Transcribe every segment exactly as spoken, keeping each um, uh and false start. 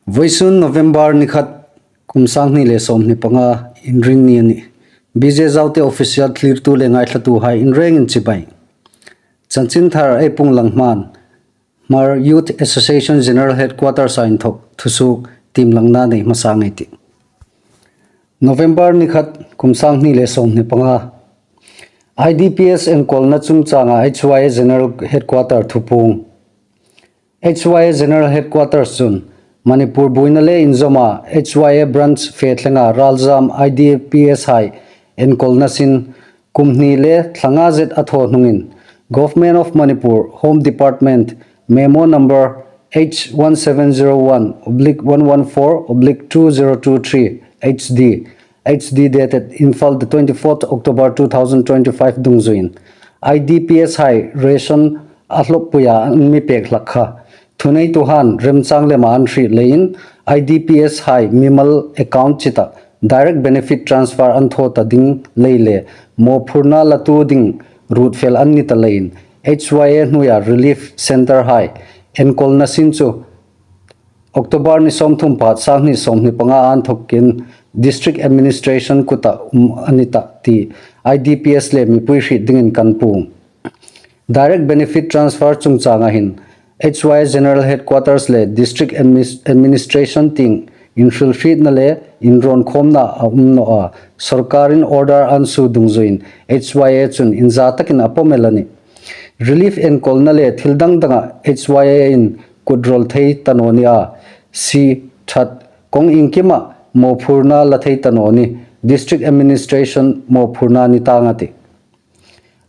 Vawisun November ni khat, kum sang hni le sawmhni panga, Inrinni a nih. B J Zaute official thlirtu le ngaithlatuhai in rengin chibai. Chanchinthar ei pung lang hmain, Hmar Youth Association General Headquarters-a inthok thusuok tiem langna nei hmasa ngei ei tih. November ni khat, kum sang hni le sawmhni panga, I D P S enkawlna chungchanga H Y A General Headquarter thupuong. H Y A General Headquarters chun Manipur buoina le inzawma H Y A Branch fe thlenga ralzam I D P S-hai enkawlna sin kum hni le thla nga zet a thaw hnungin Government of Manipur, Home Department, Memo Number H one seven zero one oblique one one four oblique two zero two three H D, H D dated Imphal, the twenty-fourth October two thousand twenty-five dungzuiin I D P S-hai ration a hlawppuia an mi pek hlak kha thuneituhaiin remchang lema an hriet leiin I D P S-hai mimal account chita direct benefit transfer an thaw ta ding lei le mawphurna latu ding ruot fel an ni ta leiin H Y A hnuoia relief centre-hai enkawlna sin chu October ni sawmthum, Phat, sang hni sawmhni panga inthokin District Administration kuta um a ni tah ti I D P S le mipui hriet dingin kan puong. Direct benefit transfer chungchanga hin H Y A General Headquarters le District Admis-, Administration tieng inhrilhrietna le inrawnkhawmna a um naw a, sorkarin order an suo dungzuiin H Y A chun inza takin a pawm el a nih. Relief enkawlna le thil dang danga H Y A-in kut rawl thei ta naw ni a, si that kawng iengkima mawphurna la thei ta naw ni, District Administration mawphurna ni tang a tih.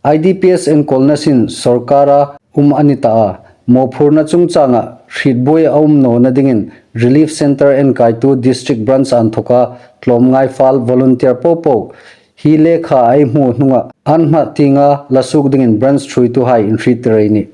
I D P S enkawlna sin sorkara um a ni ta a, mawphurna chungchanga hrietbuoi a um nawna dingin relief centre enkaitu district branch-a inthoka tlawmngai fal volunteer popo hi lekha ei hmu hnunga an hma tienga la suok dingin branch thuoituhai inhriettir ei nih.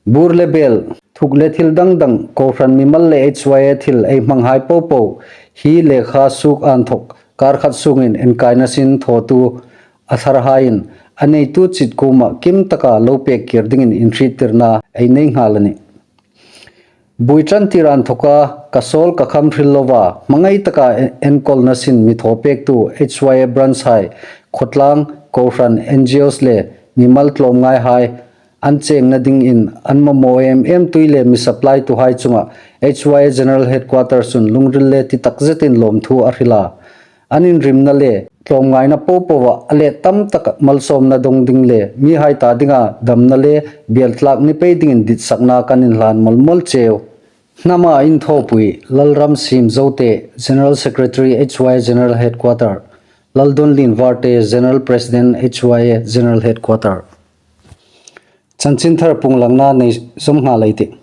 Bur le bel, thuk le thil dang dang, kohran mimal le H Y A thil ei hmanghai popo hi lekha suok inthok kar khat sungin enkaina sin thawtu a tharhaiin a neitu chit kuoma kim taka lo pek kir dingin inhriettirna ei nei nghal a nih. Buoi ṭantir inthoka ka sawl ka kham hril lova hmangai taka en-, enkawlna sin mi thaw pektu H Y A branch-hai, khawtlang, kohran, N G Os le mimal tlawmngaihai an chengna dingin an mamaw em em tui le mi supply-tuhai chunga H Y A General Headquarters chun lungril le ti tak zetin lawmthu a hril a. An inrimna le tlawmngaina popoa a let tam taka malsawmna dong ding le mihai ta dinga damna le biel tlak ni pei dingin ditsakna kan inhlan mawl mawl cheu. Hnama inthawpui, Lalramsiem Zote, General Secretary, H Y A General Headquarter, Laldonlien Varte, General President, H Y A General Headquarter. Chanchinthar pung langna nei zawm nghal ei tih.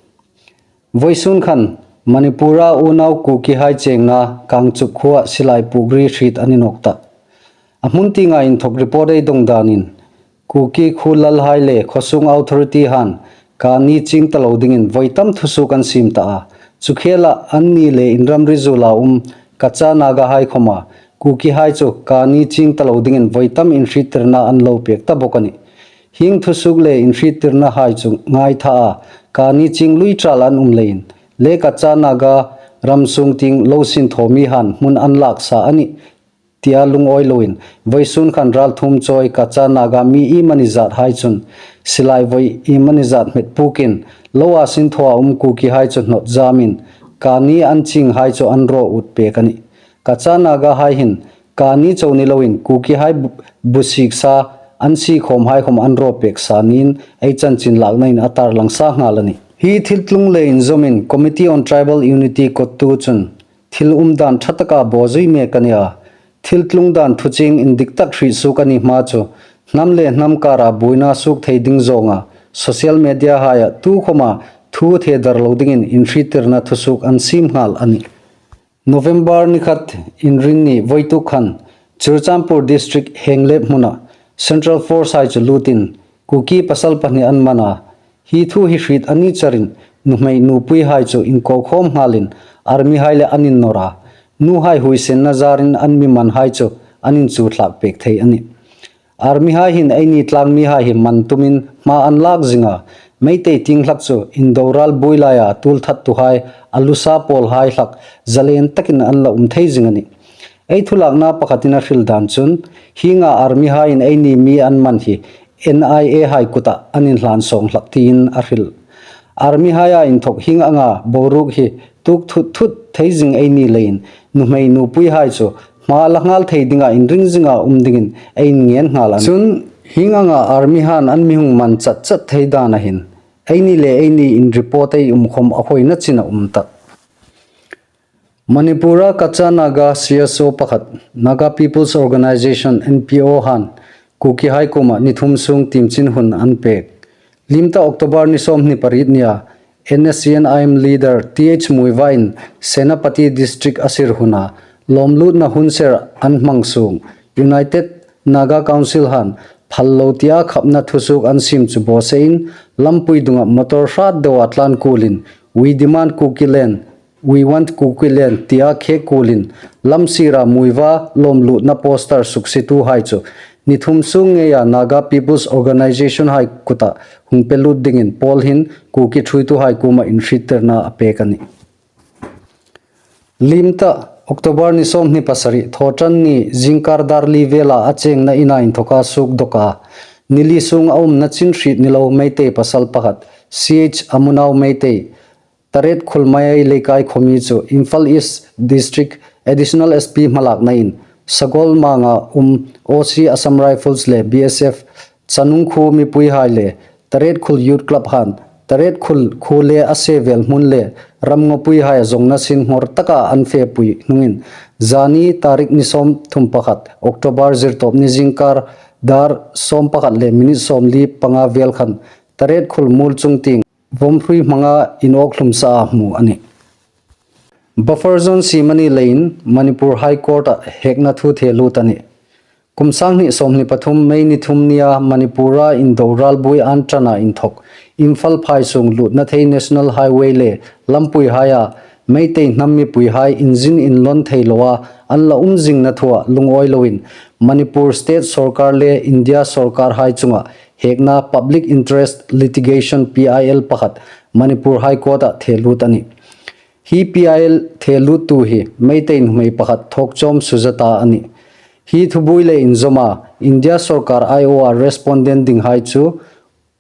Vawisun khan Manipura unau Kukihai chengna Kangchup khuoa silai pukri hriet a ni nawk tah. A hmun tienga inthok report ei dong danin, Kuki khuo lalhai le khawsung authority-han kani ching ta lo dingin voi tam thusuok an siem ta a. Chu khela anni le inram ri zuola um Kacha Nagahai khawma Kukihai chu kani ching ta lo dingin voi tam inhriettirna an lo pek ta bawk a nih. Hieng thusuok le inhriettirnahai chu ngaitha a, kani ching lui ṭal an um leiin, le Kacha Naga ram sung tieng lo sinthaw mihan hmun an lak sa a nih tia lungawi loin, vawisun khan ralthuom chawi Kacha Naga mi iemani zathai chun silai voi iemani zat hmet pukin, loa sinthawa um Kukihai chu hnawt zamin, kani an chinghai chu an raw ut pek a nih. Kacha Nagahai hin kani chau ni loin Kukihai bu-, bu sik sa an sie khawmhai khawm an raw pek sa niin ei chanchin laknain a tarlang sa nghal a nih. Hi thil tlung le inzawmin Committee on Tribal Unity kottu chun thil umdan ṭha taka baw zui mek a ni a. Thil tlung dan thuchieng indik tak hriet suok a ni hma chu hnam le hnam kara buoina suok thei ding zawnga social media-haia tukhawma thu the dar lo dingin inhriettirna thusuok an siem nghal a nih. November ni khat, Inrinni, vawituk khan Churachandpur District Henglep hmuna Central Force-hai chu lutin Kuki pasal pahni an man a. Hi thu hi hriet a ni charin nuhmei nupuihai chu inkokhawm nghalin army-hai le an innawr a. Nuhai huoisenna zarin an mi manhai chu an inchu thlak pek thei a nih. Army-hai hin eini tlangmihai hi man tumin hma an lak zing a, Meitei tieng hlak chu indo ral buoi laia tuolthattuhai, a lusa pawlhai hlak zalen takin an la um thei zing a nih. Ei thulakna pakhatin a hril dan chun, hienga army haiin eini mi an man hi N I A hai kuta an inhlan sawng hlak tiin a hril. Army haia inthok hieng anga boruok hi tuok thut thut thei zing ei ni leiin, nuhmei nupuihai chu hma la nghal thei dinga inring zinga um dingin ei ngen nghal a nih. Chun hieng anga army han an mi hung man chat chat thei dan a hin, eini le eini in report ei um khom a huoina chin a um tah. Manipura Kacha Naga C S O pakhat, Naga People's Organization, N P O han Kukihai kuoma ni thum sung timchin hun an pek. Limta October ni sawmhni pariet nia, N S C N I M leader T H Muivah in Senapati district a sir huna lawmlutna hun ser an hmang sung, United Naga Council han phal lo tia khapna thusuok an siem chu bawsein, lampui dunga motor hrat deua tlan kuolin, "We demand Kuki land, we want Kuki land," tia khek kuolin, lam sira Muivah lawmlutna poster suksituhai chu ni thum sung ngeia Naga People's Organization hai kuta hung pe lut dingin Pawl hin Kuki thuoituhai kuoma inhriettirna a pek a nih. Limta October ni sawmhni pasari, Thawṭanni zingkar dar li vela a chengna ina inthoka suok dawka, ni li sung a umna chin hriet ni lo Meitei pasal pakhat, C H Amunau Meitei, Taretkhul Mayai Leikai khuomi chu Imphal East District Additional S P hmalaknain Sagolmanga um O C Assam Rifles le B S F Chanung khuo mipuihai le Taretkhul Youth Club han Taretkhul khuo le a se vel hmun le ram ngawpuihai a zawngna sin nghor taka an fepui hnungin, zani tarik ni sawmthum pakhat, October zirtawpni zingkar dar sawm pakhat le minute sawmli panga vel khan Taretkhul mul chung tieng vawmhrui hmanga inawk hlum sa a hmu a nih. Buffer zone siem a ni leiin Manipur High Court-a hekna thu the lut a nih. Kum sanghni sawmhni pathum May ni thum nia Manipur-a indo ralbuoi an ṭana inthok Imphal phai sung lutna thei National Highway le lampuihaia Meitei hnam mipuihai inzin inlawn thei loa an la um zingna thua lungawi loin Manipur State Sorkar le India Sorkar hai chunga hekna Public Interest Litigation, P I L, pakhat Manipur High Court-a the lut a nih. Hi P I L the luttu hi Meitei nuhmei pakhat Thokchom Sujata a nih. Hi thubuoi le inzawma India Sorkar I O-a respondent dinghai chu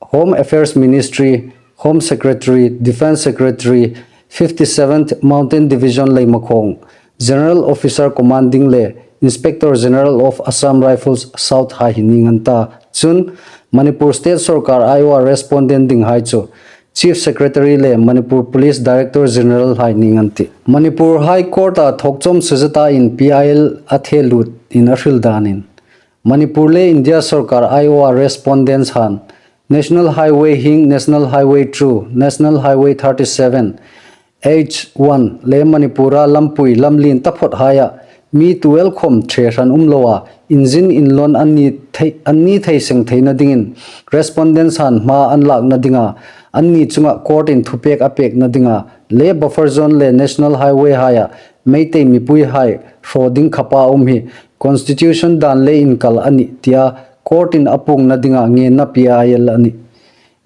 Home Affairs Ministry, Home Secretary, Defence Secretary, fifty-seventh Mountain Division Leimakhong, General Officer Commanding le Inspector General of Assam Rifles South hai hi ning an ta. Chun Manipur State Sorkar I O-a respondent dinghai chu Chief Secretary le Manipur Police Director General hai ning an tih. Manipur High Court-a Thokchom Sujata in P I L a the lut in a hril danin, Manipur le India Sorkar I O-a respondents han National Highway hieng National Highway two, National Highway thirty-seven, H one le Manipur-a lampui lamlien taphawthaia mi tuel khom ṭhe hran um loa inzin inlawn an ni thei, an ni thei seng theina dingin respondents han hma an lakna dinga, anni chunga court-in thupek a pekna dinga le buffer zone le National Highway haia Meitei mipuihai hraw ding khapa um hi constitution dan le inkal a nih tia court-in a puongna dinga ngenna P I L a nih.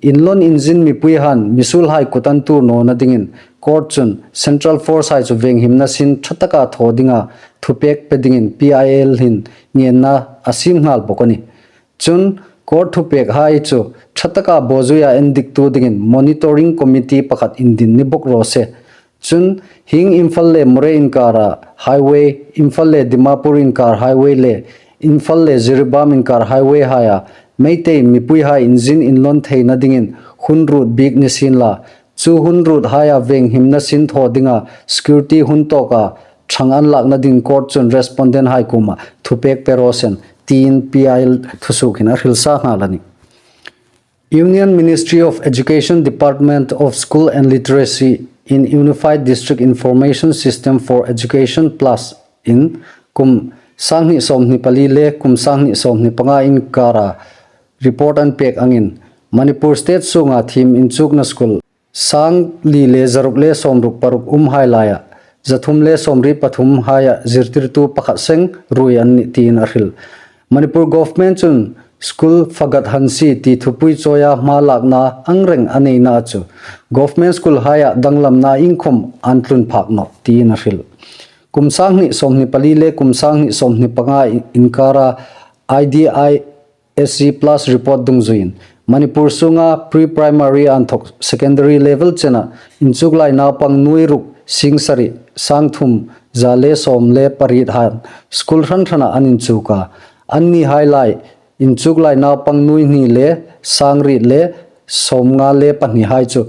Inlawn inzin mipuihai misuolhai kut an tuor nawna dingin court chun Central Force hai chu venghimna sin ṭha taka thaw dinga thupek pe dingin P I L hin ngenna a siem nghal bawk a nih. Chun court thupekhai chu ṭha taka bawzuia endiktu dingin monitoring committee pakhat indin ni bawk raw se. Chun hieng Imphal le Moreh inkara highway, Imphal le Dimapur inkar highway le Imphal le Jiribam inkar highway haia Meitei mipuihai inzin inlawn theina dingin hun ruot bik ni sienla, chu hun ruothaia venghimna sin thaw dinga security hun tawka ṭhang an lakna ding court chun respondent hai kuoma thupek pe raw se, tiin P I L thusuok hin a hril sa nghal a nih. Union Ministry of Education, Department of School and Literacy in Unified District Information System for Education Plus in kum sanghni sawmhni pali le kum sanghni sawmhni panga inkara report an pek angin, Manipur State sunga thiem inchukna school sangli le zaruk le sawmruk paruk umhai laia zathum le sawmriet pathum haia zirtirtu pakhat seng ruoi an nih tiin a hril. Manipur government chun School fagat han si ti thupui chawia hma lakna ang reng a neina chu government school haia danglamna inkhawm an tlun phak nawh tiin a hril. Kum sang hni sawmhni pali le kum sang hni sawmhni panga inkara I D I S C plus report dungzuiin Manipur sunga pre-primary anthok secondary level chena inchuklai naupang nuoi ruk sing sari sang thum za le sawm le pariet han school hran hrana an inchuk a. Anni hai lai inchuklai naupang nuoi hni le sang riet le sawmnga le pahni hai chu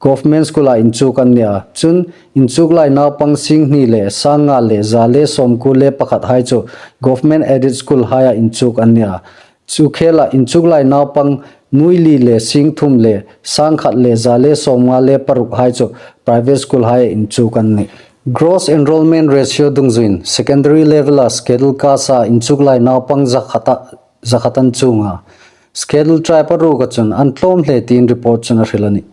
government school-a inchuk an ni a. Chun inchuklai naupang sing hni le sang nga le za le sawmkuo le pakhat hai chu government aided school haia inchuk an ni a. Chu khela inchuklai naupang nuoi li le sing thum le sang khat le za le sawmnga le paruk hai chu private school haia inchuk an ni. Gross enrollment ratio dungzuiin secondary level-a schedule caste-a inchuklai naupang za khata za khat an chuong a. Schedule tribe-a ruka chun an tlawm hle tiin report chun a hril a nih.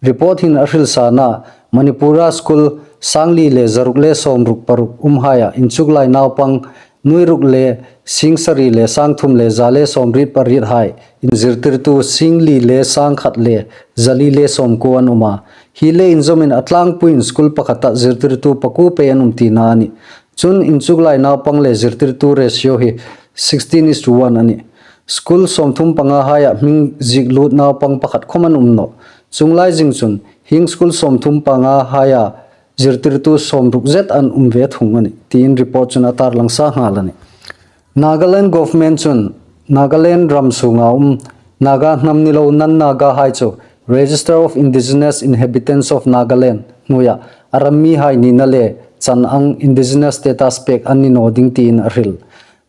Report hin a hril sa na Manipur-a school sang li le za ruk le sawmruk paruk um haia inchuklai naupang nuoi ruk le sing sari le sang thum le za le sawmriet pariet hai in zirtirtu sing li le sang khat le za li le sawmkuo an um a. Hi le inzawmin a tlangpuiin school pakhata zirtirtu pakuo pei an um tina a nih. Chun inchuklai naupang le zirtirtu ratio hi sixteen is to one a nih. School sawmthum panga haia hming ziek lut naupang pakhat khawm an um nawh. Chuong lai zing chun hieng school sawmthum panga haia zirtirtu sawmruk zet an um ve thung a nih tiin report chun a tarlang sa nghal a nih. Nagaland government chun Nagaland ram sunga um Naga hnam ni lo non-Naga hai chu Register of Indigenous Inhabitants of Nagaland hnuoia a ram mi hai nina le chan ang indigenous status pek an ni naw ding tiin a hril.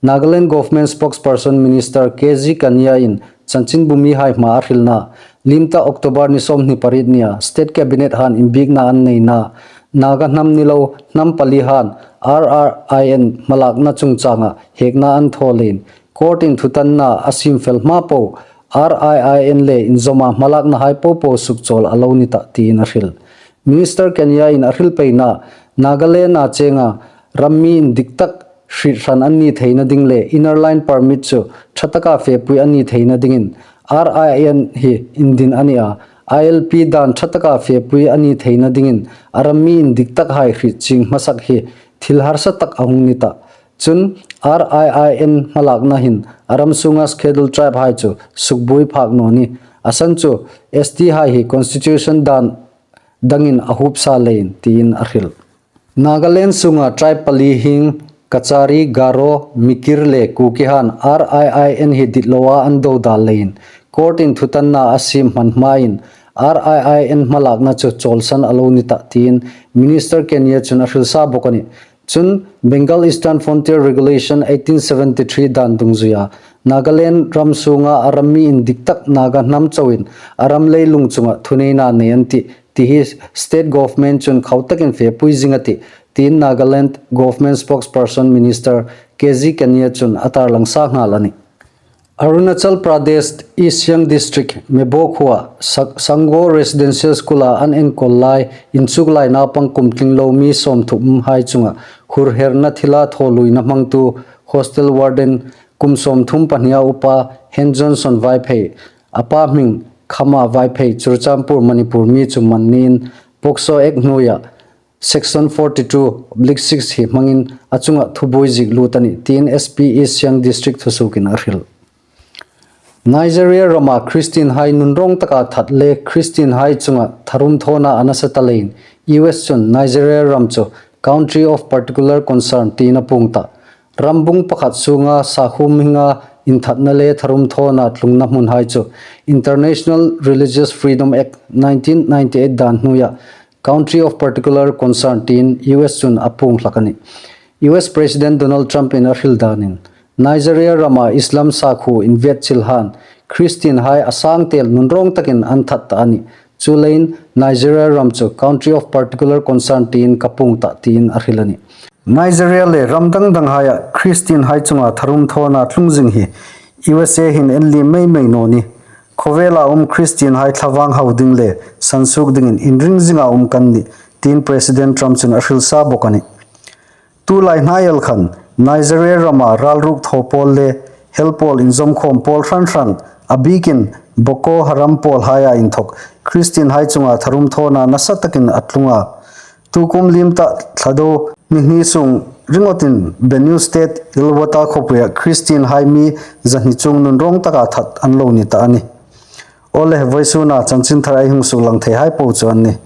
Nagaland government spokesperson Minister K G Kania in chanchinbu mi hai hmaa a hrilna, limta October ni sawmhni pariet nia state cabinet han inbiekna an neina, Naga hnam ni lo hnam pali han R R I N hmalakna chungchanga hekna an thaw leiin court-in thutanna a siem fel hma po R R I N le inzawma hmalakna hai po po sukchawl a lo ni ta tiin a hril. Minister Kania in a hril peina, Nagaland-a chenga ram mi indik tak hriet hran an ni theina ding le Inner Line Permit chu ṭha taka fepui a ni theina dingin R R I N hi indin a ni a. I L P dan ṭha taka fepui a ni theina dingin a ram mi indik tak hai hriet chieng hmasak hi thil harsa tak a hung ni ta. Chun R R I N hmalakna hin a ram sunga schedule tribe hai chu sukbuoi phak naw ni. A san chu S T hai hi constitution dan dangin a huop sa leiin tiin a hril. Nagaland sunga tribe pali hieng Kachari, Garo, Mikir le Kuki han R R I N hi dit loa an dodal leiin court-in thutanna a siem hman hmain R R I N hmalakna chu chawlsan a lo ni ta tiin Minister Kania chun a hril sa bawk a nih. Chun Bengal Eastern Frontier Regulation eighteen seventy-three dan dungzuia Nagaland ram sunga a ram mi indik tak Naga hnam chauin a ram leilung chunga thuneina nei an tih ti hi state government chun khau takin fepui zing a tih tiin Nagaland government spokesperson Minister K G Kania chun a tarlang sa nghal a nih. Arunachal Pradesh East Siang District Mebo khuoa Sa- Sango Residential School-a an enkawl lai inchuklai naupang kum tling lo mi sawmthum hai chunga hurherna thila thawluina hmangtu hostel warden kum sawmthum pahnia upa Hen Johnson Vaiphei, a pa hming Khama Vaiphei, Churachandpur, Manipur mi chu man niin POCSO Act hnuoia Section forty-two oblique six hi hmangin a chunga thubuoi ziek lut a nih tiin S P East Siang District thusuokin a hril. Nigeria rama Christian hai nunrawng taka that le Christian hai chunga tharum thawna a nasa ta leiin U S chun Nigeria ram chu country of particular concern tiin a puong ta. Rambung pakhat sunga sakhuo hminga inthatna le tharum thawna tlungna hmun hai chu International Religious Freedom Act nineteen ninety-eight dan hnuoia country of particular concern tiin U S chun a puong hlak a nih. U S President Donald Trump in a hril danin Nigeria rama Islam sakhuo inviet chil han Christian hai a sang tel nunrawng takin an that ta a nih. Chuleiin Nigeria ram chu country of particular concern tiin ka puong ta tiin a hril a nih. Nigeria le ram dang dang haia Christian hai chunga tharum thawna tlung zing hi U S A hin en liem mei mei naw ni. Khawvela um Christian hai thlavang hau ding le sansuok dingin inring zinga um kan nih tiin President Trump chun a hril sa bawk a nih. Tulai hnael khan Nigeria rama ralruk thaw pawl le hel pawl inzawmkhawm pawl hran hran, a bikin Boko Haram pawlhaia inthawk Kristienhai chunga tharum thawna nasa takin a tlung a. Tukum liem ta Thlado ni hni sung ringawtin Benue State Yelwata khawpuia Kristienhai mi zahni chuong nunrâwng taka that an lo ni ta a nih. Awle, vawisûna chanchinthar ei hung suklang theihai po chu an nih.